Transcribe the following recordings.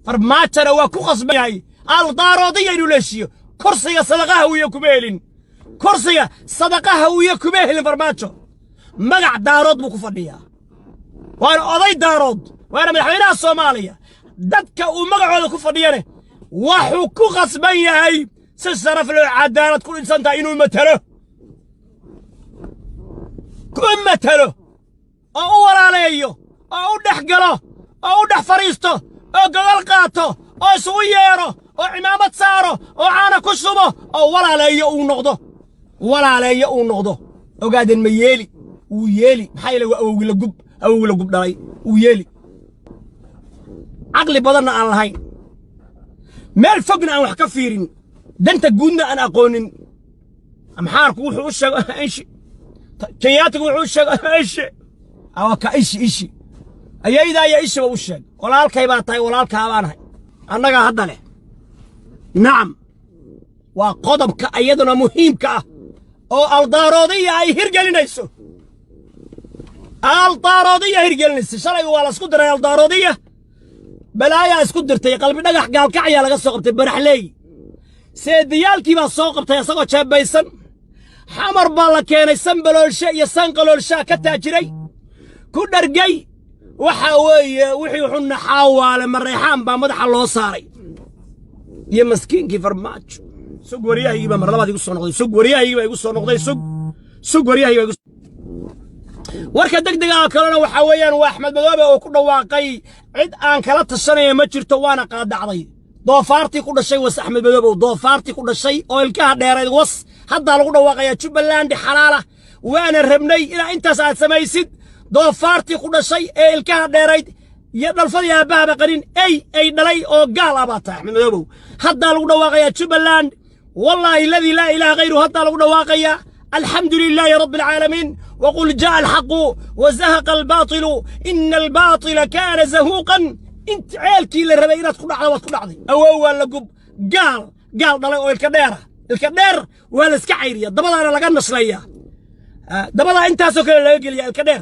Farmaajona waa ku khasban yahay Aldaaroodiya inuu la heshiiyo. Kursiga sadaqa Hawiye kuma helin, kursiga sadaqa Hawiye kuma helin. Farmaajo magac Daarood buu ku fadhiyaa, waana oday Daarood, waana madaxweynaha Soomaaliya. Dadka uu magacooda ku fadhiyane waxuu ku khasban yahay si sharaf loo cadaalad ku dhisan tahay inuu matalo, ku matalo oo u walaaleeyo oo u dhex galo oo u dhex fadhiisto oo gogol qaato oo isugu yeedho oo cimaamad saaro oo caana ku shubo oo walaaleeyo uu noqdo, walaaleeyo uu noqdo. Ogaadeen ma yeeli? Wuu yeeli. Maxaa yeele, waa awowgi la gub, awowgi la gub dhalay. Wuu yeeli. Caqli badanna aan lahayn, meel fogna aan wax ka fiirin, danta guudna aan aqoonin. Amxaarku wuxuu u sheego ishi, Kenyaatigu wuxuu u sheego ishi, awa ka ishi ishi ayayda ayaa ishiba u sheeg. Walaalkay baa tahay, walaalkaa baanahay, annagaa hadda leh. Nacam, waa qodobka iyaduna muhiimka ah oo Aldaaroodiya ay hirgelinayso, Aldaaroodiya hirgelinayso. Shalay waa la isku diray Aldaaroodiya, balaayaa isku dirtay. Qalbi Dhagax Gaalkacyaa laga soo qabtay, Baraxleey seediyaalkii baa soo qabtay isagoo jeebaysan. Xamar baa la keenay. Sanbaloolshe iyo Sanqaloolshaa ka taajiray, ku dhargay. Waxa weeye wixii xunna xaawaale Mareexaan baa madaxa loo saaray iyo maskiinkii Farmaajo. Sug, waryahaygii baa mar labaad igu soo noqday. Sug, waryahaygii baa igu soo noqday. Sug, sug, waryahaygii baa igu. Warka degdega ah kalena waxaa weeyaan waa Axmed Madoobe oo ku dhawaaqay cid aan kala tashanaya ma jirto, waana qaadacday. Doofaartii ku dhashay was, Axmed Madoobe, doofaartii ku dhashay oo ilkaha dheerayd was. Haddaa lagu dhawaaqayaa Jubbaland xalaala, waana rabnay inaa intaas aad samaysid. Doofaartii ku dhashay ee ilkaha dheerayd iyo dhalfadii aabbahaba qanin, ey ay dhalay oo gaal ah baa tahay, Axmed Madoobow. Haddaa lagu dhawaaqayaa Jubbaland, wallaahi aladii laa ilaaha hayru, haddaa lagu dhawaaqayaa. الحمد لله رب العالمين، وقل جاء الحق وزهق الباطل إن الباطل كان زهوقا. Inta ceelkii la rabay inaad ku dhacdo waad ku dhacday. Awow waa la gub, gaal gaal dhalay oo ilka dheera. Ilka dheer waa la iska cayriya, dabadaana laga naslaya, dabadaa intaasoo kale laga geliya. Ilka dheer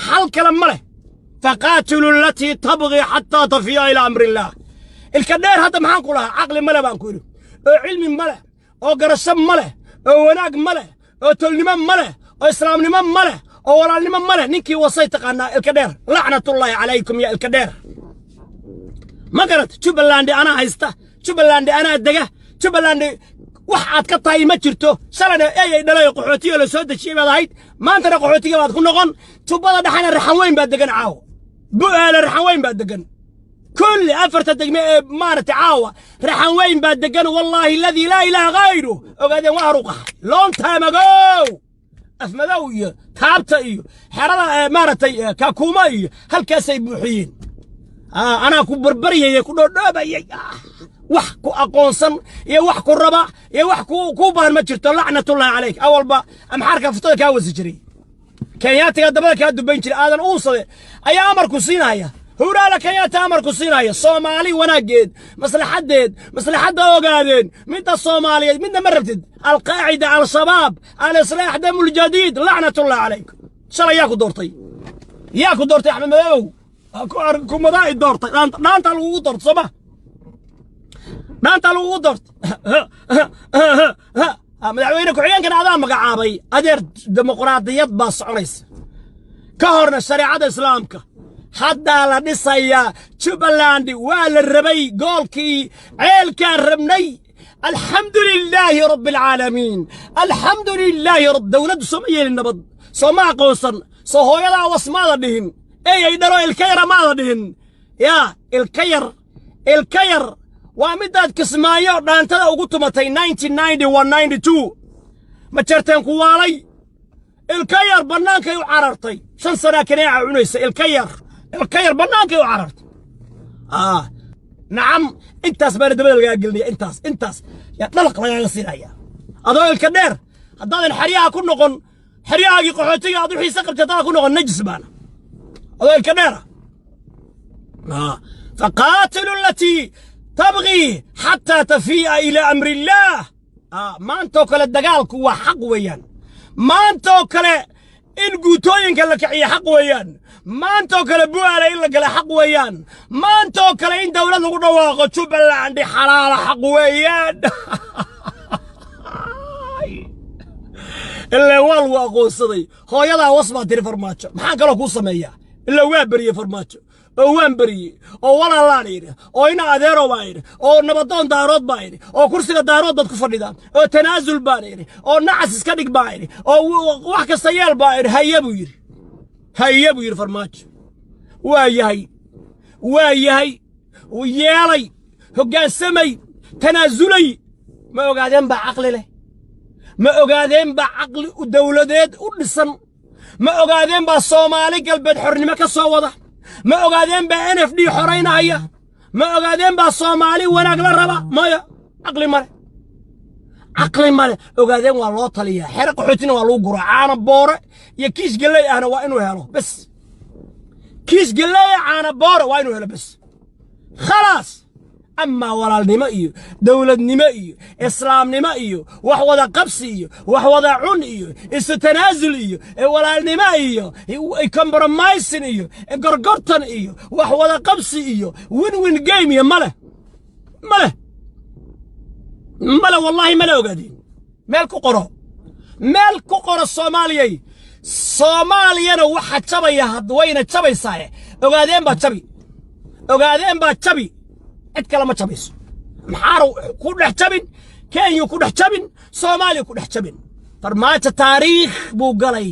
xal kale ma leh. فقاتلوا التي تبغي حتى تفيء إلى أمر الله. Ilka dheer hadda maxaan ku lahaa? Caqli ma leh baan ku yidhi, oo cilmi ma leh, oo garasho ma leh, oo wanaag ma leh, oo tolnimo ma leh, oo islaamnimo ma leh, oo walaalnimo ma leh. Ninkii wasay taqaanaa ilka dheer. Lacnatullaahi calaykum ya ilka dheer. Ma garat? Jubbaland anaa haysta, Jubbaland anaa dega, Jubbaland wax aad ka tahay ma jirto. Shalayna eyay dhalay qaxootiga la soo dejiyey baad ahayd, maantana qaxootiga baad ku noqon. Jubbada Dhexana Raxan Weyn baa degan caawa, Bu'aala Raxan Weyn baa degan, kulli afarta degme ee maaragtay caawa Raxan Weyn baa degan. Wallaahi aladii laa ilaaha hayru, ogaadeen waa haruqaha long time ago. Afmadow iyo Taabta iyo xerada maaragtay Kakuuma iyo halkaasay buuxiyeen. Anaa ku barbaryayay, ku dhoodhoobayay. Wax ku aqoonsan iyo wax ku raba iyo wax ku baahan ma jirto. Lacnatullaahi calayk. Awalba Amxaarka futada kaa wasi jiray, Kenyaatiga dabada kaa dubayn jiray, Aadan Uusade ayaa amarku siinaya, Huraala Kenyaata amarku siinaya. Soomaali wanaaggeed, maslaxaddeed, maslaxadda Ogaadeen, midda Soomaaliyeed midna ma rabtid. Alqaacida, Al-Shabaab, Alislaax, Damuljadiid, lacnatullahi calaykum. Shalay yaa ku doortay? Yaa ku doortay, Axmed Madoobow? Kumadaa i doortay. Dhaanta lagugu doortay sooma? Dhaanta lagugu doortay. Madaxweyne ku-xigeenkan adaa magacaabay. Adeer, dimuqraadiyad baa soconaysa, ka horna shareecada Islaamka haddaa la dhisayaa. Jubbaland waa la rabay, goolkii ceelkaan rabnay. الحمد لله رب العالمين، الحمد لله رب. Dowladdu sooma yeelin nabad, sooma aqoonsan, soo hooyadaa was maada dhihin, eyay dhalo ilka yara maada dhihin. Yaa ilka yar, ilka yar waa midaad Kismaayo dhaantada ugu tumatay. Ma jarteen ku waalay. Ilka yar bannaankay u carartay. 5 sanaa kaneeca cunaysa. Ilka yar, ilka yar bannaankay u carartay. Nacam, intaas baana dabada lagaga gelinaya, intaas, intaas yaa dhalaq lagaaga siinaya adoo ilka dheer. Haddaadan xeryaha ku noqon, xeryahaagii qaxootiga aad u xiise qabtay haddaadan ku noqon, najis baana adoo ilka dheera. فقاتلوا التي تبغي حتى تفيء إلى أمر الله. Maantoo kale dagaalku waa xaq weeyaan, maantoo kale. In guutooyinka la kiciyo xaq weeyaan. Maantoo kale Bu'aala in la gala xaq weeyaan. Maantoo kale in dowlad lagu dhawaaqo Jubbaland xalaala xaq weeyaan. Ilaa waa lagu aqoonsaday. Hooyadaa was baa tiri Farmaajo. Maxaan kaloo kuu sameeyaa? Ilaa waa beriyey Farmaajo, oo waan beriyey, oo walaalaan idhi, oo ina adeero baa idhi, oo nabadoon Daarood baa idhi, oo kursiga Daarood baad ku fadhidaa, oo tanaasul baan idhi, oo nacas iska dhig baa idhi, oo wax kasta yeel baa idhi. Haye buu yidhi, haye buu yidhi Farmaajo. Waa yahay, waa yahay, yeelay, hoggaansamay, tanaasulay. Ma ogaadeen baa caqli leh? Ma ogaadeen baa caqli dowladeed u dhisan? Ma ogaadeen baa Soomaali Galbeed xornimo ka soo wada? Ma ogaadeen baa NFD xoraynaya? Ma ogaadeen baa Soomaali wanaag la raba? Maya, caqli male, caqli male. Ogaadeen waa loo taliyaa, xere qaxootina waa lagu guraa, caana boore iyo kiis galley ahna waa inuu helo bes. Kiis galley, caana boore waa inuu helo bes, khalaas. Amaa walaalnimo iyo dowladnimo iyo islaamnimo iyo wax wada qabsi iyo wax wada cun iyo isu tanaasul iyo walaalnimo iyo compromising iyo gorgortan iyo wax wada qabsi iyo win win game iyo male, male, male, wallaahi male. Ogaadeen meel ku qoro, meel ku qoro. Soomaaliyay, Soomaaliyana waxa jabaya wayna jabaysaaye. Ogaadeen baa jabi, ogaadeen baa jabi, cid kale ma jabayso. Maxaaru ku dhex jabin, Kenya ku dhex jabin, Soomaaliya ku dhex jabin. Farmaajo taariikh buu galay,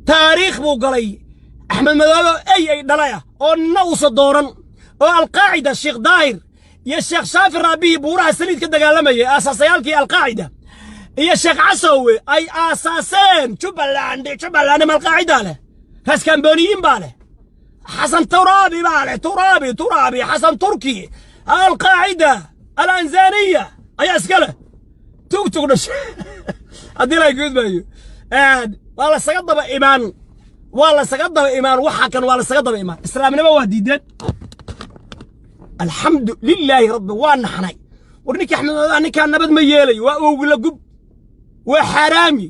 taariikh buu galay. Axmed Madoobe ey ay dhalay ah oo nina uusa dooran, oo Alqaacida, Sheekh Daahir iyo Sheekh Shaafi Raabihii buuraha saliid ka dagaalamayay, aasaasayaalkii Alqaacida, iyo Sheekh Casowe ay aasaaseen Jubbaland. Jubbaland ma Alqaacida leh? Raaskaambooniyiin baa leh. Xasan Turaabi baa leh, Turaabi, Turaabi Xasan Turki, Alqaacida Alanzaniya ayaa iska leh. Tug tug dhashay haddii la gudbayo, waa lasaga daba imaan, waa lasaga daba imaan. Waxa kan waa lasaga daba imaan. Islaamnimo waa diideen. Alxamdu lilaahi rabbi, waa naxnay. War ninkii Axmed, ninkaan nabad ma yeelayo. Waa owgla gub, waa xaaraami,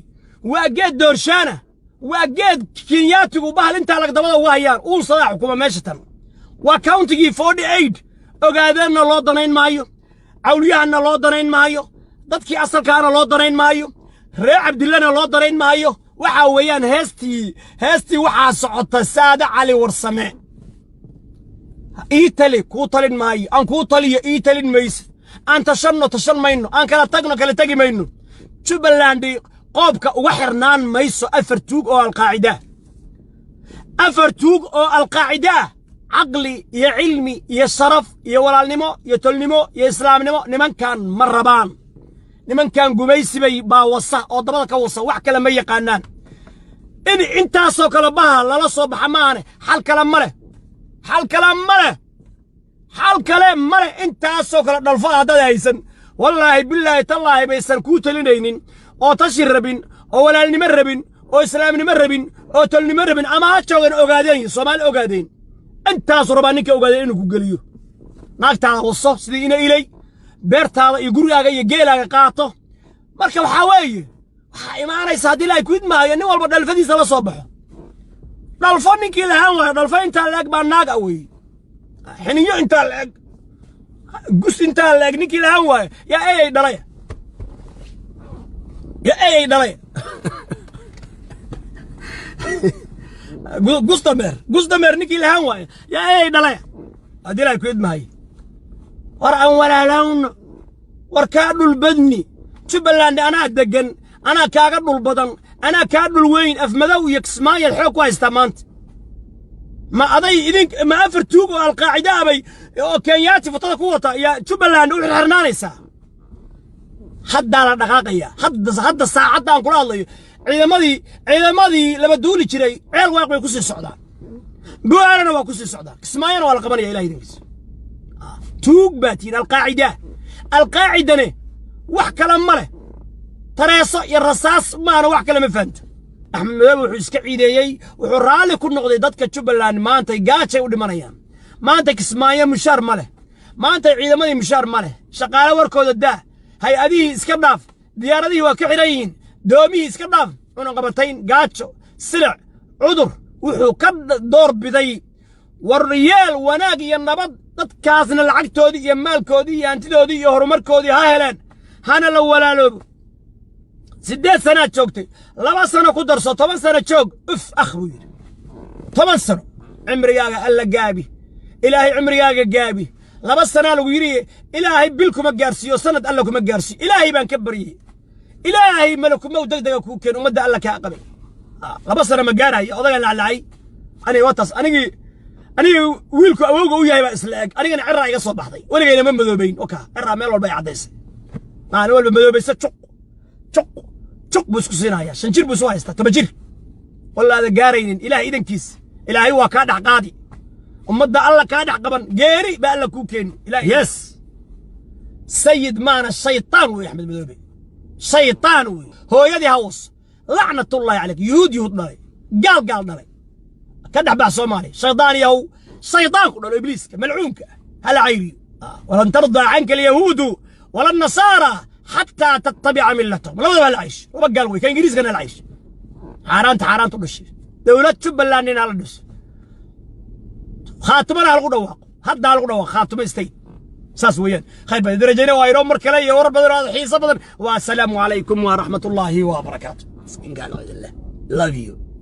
waa geed doorshaana, waa geed Kenyaatigu bahal intaa lagdabada uga hayaan. Uunsadaa xukuma meesha tan. Waa countigii 48. Ogaadeenna loo danayn maayo, cawliyahanna loo danayn maayo, dadkii asalkaana loo danayn maayo, reer Cabdillana loo danayn maayo. Waxaa weeyaan heestii waxaa socota Saade Cali Warsame. Ii tali, kuu talin maayo. Aan kuu taliyo, ii talin maysid. Aan tashanno, tashan mayno. Aan kala tagno, kala tegi mayno. Jubbaland qoobka uga xirnaan mayso afar tuug oo Alqaacida, afar tuug oo Alqaacida ah. Caqli iyo cilmi iyo sharaf iyo walaalnimo iyo tolnimo iyo islaamnimo nimankan ma rabaan. Nimankan gumaysibay baa wasa oo dabada ka wasa, wax kale ma yaqaanaan. In intaasoo kale baha lala soo baxa maahane, xal kale ma leh, xal kale ma leh, xal kale ma leh. Intaasoo kale dhalfo haddaad haysan, wallaahi, bilaahi, tallaahi baysan kuu talinaynin, oo tashi rabin, oo walaalnimo rabin, oo islaamnimo rabin, oo tolnimo rabin. Ama ha joogan Ogaadeen, Soomaali Ogaadeen. Intaasuu rabaa ninka Ogaadeen inuu ku geliyo. Naagtaada waso sidii ina ilay, beertaada iyo gurigaaga iyo geelaaga qaato. Marka waxaa weeye, waxaa imaanaysa haddii ilaahay ku idmaayo, nin walba dhalfadiisa la soo baxo. Dhalfo ninkii lahaan waayo, dhalfo intaa la-eg baa naag a weeye. Xiniyo intaa la-eg, gus intaa la-eg ninkii lahaan waayo, yaa eyay dhalaya, yaa eyay dhalaya. Gus dameer, gus dameer ninkii lahaan waayo, yaa eyay dhalaya haddii ilaahay ku idmaayo. War aan walaalawno, war kaa dhul badni. Jubbaland anaa deggan, anaa kaaga dhul badan, anaa kaa dhul weyn. Afmadow iyo Kismaayaad xoog ku haystaa maanta. Ma aday idin ma afar tuug oo Alqaacida abay oo Kenyaati futada ku wata yaa Jubbaland u xirxirnaanaysaa? Haddaa la dhaqaaqaya, hadda, hadda saacadda aan kula hadlayo, ciidamadii laba duuli jiray Ceel Waaq bay ku sii socdaan, Bu'aalana waa ku sii socdaan, Kismaayana waa la qabanaya Ilaah idinkiisa. Tuug baa tihiin, Alqaacida. Alqaacidane wax kale ma leh, tareeso iyo rasaas maana, wax kale ma fahanto. Axmed Madoobe wuxuu iska ciideeyey, wuxuu raalli ku noqday dadka Jubbaland maantay gaajay u dhimanayaan. Maanta Kismaayo mushaar ma leh, maanta ciidamadii mushaar ma leh, shaqaale warkooda daa, hay-adihii iska dhaaf, diyaaradihii waa ka xidhan yihiin, doomihii iska dhaaf, cunaqabatayn, gaajo. Silic, cudur wuxuu ka door biday waryeel wanaag iyo nabad. Dadkaasna lacagtoodii iyo maalkoodii iyo hantidoodii iyo horumarkoodii ha heleen, hana la walaaloobo. 8 sanaad joogtay, 2 sano ku darso, 10 sano joog. Uf akh buu yidhi, 10 sano cimrigaaga Alla gaabi, Ilaahay cimrigaaga gaabi. 2 sanaa lagu yidhi, Ilaahay bil kuma gaarsiiyo, sanad Alla kuma gaarsiiyo. Ilaahay baan ka baryey, Ilaahay malakumow deg dega kuu keen. Ummadda Alla kaa qabay, 2 sano ma gaarayo odaga laclacay. Aniga wataas, anigii wiilku awowga u yahay baa isla eg. Anigana ciraa iga soo baxday, weligayna ma madoobayn. Oka ciraa meel walba ay caddaysay, maalin walba madoobaysa. Juq juq juq buu isku siinayaa. 5 jir buu isu haystaa, 10 jir wallaada gaaraynin. Ilaah idankiis, Ilaahay waa kaa dhex qaadi, ummadda Alla kaa dhex qaban, geeri baa Alla kuu keeni. Yes, sayid maana, shaytaan wey Axmed Madoobe, shaytaan wey. Hooyadii haws, lacnatullaahi calayk. Yuhuud yuhuud dhalay, gaal gaal dhalay, ka dhex bax Soomaaliya. Shaydaan yahow, shaydaan ku dhalo, ibliiska malcuunka ah hala cayriyo. ولن ترضى عنك اليهود ولا النصارى حتى تتبع ملتهم. Labadaba hala caysh, laba gaal wey. Ka Ingiriiskana hala caysh, xaaraanta xaaraanta u dhashay. Dowlad Jubbaland in hala dhiso, Khaatumana ha lagu dhawaaqo, hadda ha lagu dhawaaqo Khaatumo State. Saas weeyaan. Khayr baan idin rajayna. Waa inoo mar kale iyo warar badan oo xiiso badan. Waa asalaamu calaykum waraxmatullaahi wabarakaatu. Love you.